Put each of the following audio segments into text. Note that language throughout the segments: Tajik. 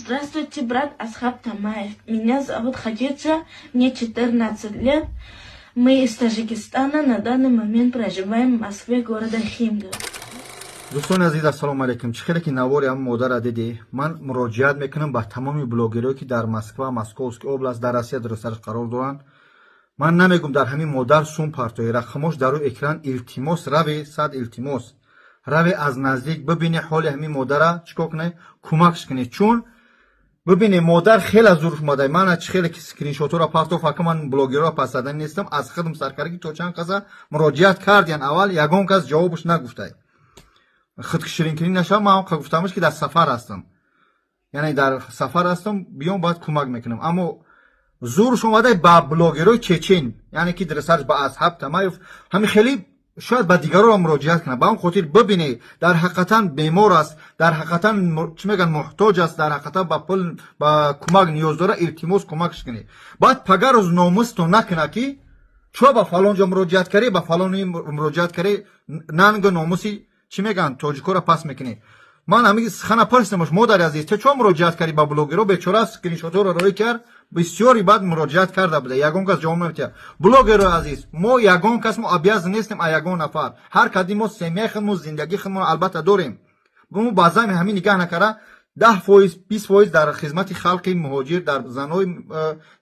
Здравствуйте, брат Асхаб Тамаев. Меня зовут Хадиджа, мне 14 лет. Мы из Таджикистана, на данный момент проживаем в Москве, города Химки. Дӯстони азиз, ассалому алайкум. Чӣ хеле ки навори ҳам модарра дидӣ, ман муроҷиат мекунам ба тамоми блогерое, ки дар Москва, Московский область, дар Россия дурустараш қарор доранд. Ман намегум, дар ҳамин модар сум партои, рақамош дар рӯи экран. Илтимос, раве, сад илтимос, раве, аз наздик бибине ҳоли ҳамин модара, чӣ кор кунед, кӯмакш кунед. Чун бибине, модар хеле зур омада. Мана, чӣ хеле ки скриншотҳоро партоф ака, ман блогерро пас задан нестам. Аз худм саркардаги то чанд каса муроҷиат кардиян, аввал ягон кас ҷавобаш нагуфтай. Худширинкунӣ нашавад, ман гуфтамш, ки дар сафар ҳастам, яъне дар сафар ҳастам, биём, бояд кӯмак мекунам. Аммо зурш омада ба блогерои чечен, яъне ки дурустараш ба Асҳаб Тамаев. Ҳамин хеле шояд ба дигарро муроҷиат кунад. Ба он хотир бибинед, дар ҳақиқатан бемор аст, дар ҳақиқатан, чӣ мегӯянд, муҳтоҷ аст, дар ҳақиқатан ба пул, ба кӯмак ниёз дорад. Илтимос, кӯмакш кунед. Баъд пага рӯз номустон накунад, ки чо ба фалон ҷо муроҷиат кардӣ, ба фалони муроҷиат кардӣ. Нангу номуси, чӣ мегӯянд, тоҷикоро пас мекунед. Ман ҳамин сухана пурсидамаш: «Модари азиз, ту чо муроҷиат кардӣ ба блогеро?» Бечора скриншотҳоро роӣ кард. Бисёри баъд муроҷиат карда буда, ягон кас ҷавоб наметиҳад. Блогерои азиз, мо ягон кас, мо обязан нестем а ягон нафар. Ҳар кади мо семьяи худмо, зиндагии худмо албатта дорем. Мо баъзан ҳамин нигаҳ накарда, 10%, 20% дар хизмати халқи муҳоҷир, дар занои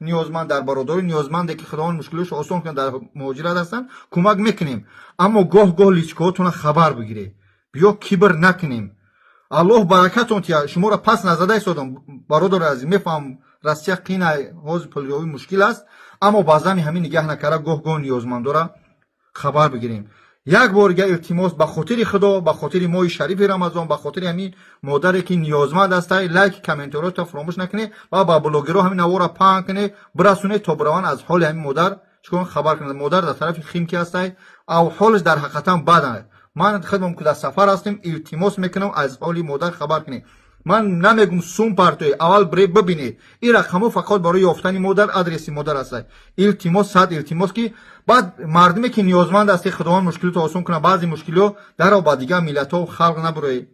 ниёзманд, дар бародарои ниёзманде, ки Худованд мушкилишо осон кунад, дар муҳоҷират ҳастанд, кӯмак мекунем. Аммо гоҳ гоҳ личкаҳотона хабар бигиред. Биё, кибр накунем. Аллоҳ баракатон тия. Шуморо пас назада истодам, бародари азиз. Мефаҳмам, Россия қина, ҳозир пулёвӣ мушкил аст, аммо баъзани ҳамин нигаҳ накарда, гоҳ гоҳ ниёзмандора хабар бигирем. Як бор дига илтимос, ба хотири Худо, ба хотири моҳи шарифи Рамазон, ба хотири ҳамин модаре, ки ниёзманд аста, лайк, комментариёта фаромӯш накунед ва ба блогерҳо ҳамин наворро паҳн кунед, бирасонед, то бираванд, аз ҳоли ҳамин модар чикор хабар кунад. Модар дар тарафи Химки ҳастай, ав ҳолаш дар ҳақиқатан бад. Ман худмон ки дар сафар ҳастем, илтимос мекунам, аз ҳоли модар хабар кунед. Ман намегум сум партои, аввал бре, бибинед. Ин рақамҳо фақат барои ёфтани модар, адреси модар аст. Илтимос, сад илтимос, ки баъд мардуме, ки ниёзманд ҳасте, Худованд мушкилото осон кунад, баъзе мушкилиҳо даро ба дигар миллатҳо, халқ набуроед,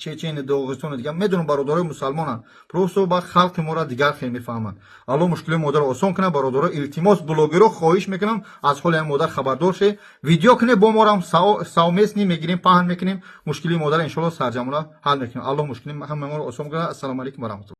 Чечени, Доғистону дигар. Медонам, бародарои мусалмонанд, просто ба халқи моро дигар хел мефаҳманд. Аллоҳ мушкилои модарро осон кунад. Бародаро, илтимос, блогеро хоҳиш мекунам, аз ҳоли ҳамин модар хабардор шед, видео кунед, бо морам совместный мегирем, паҳн мекунем. Мушкилии модарро иншоалло сарҷамона ҳал мекунем. Аллоҳ мушкили ҳама моро осон кунад. Ассалому алайкум ва раҳматуллоҳ.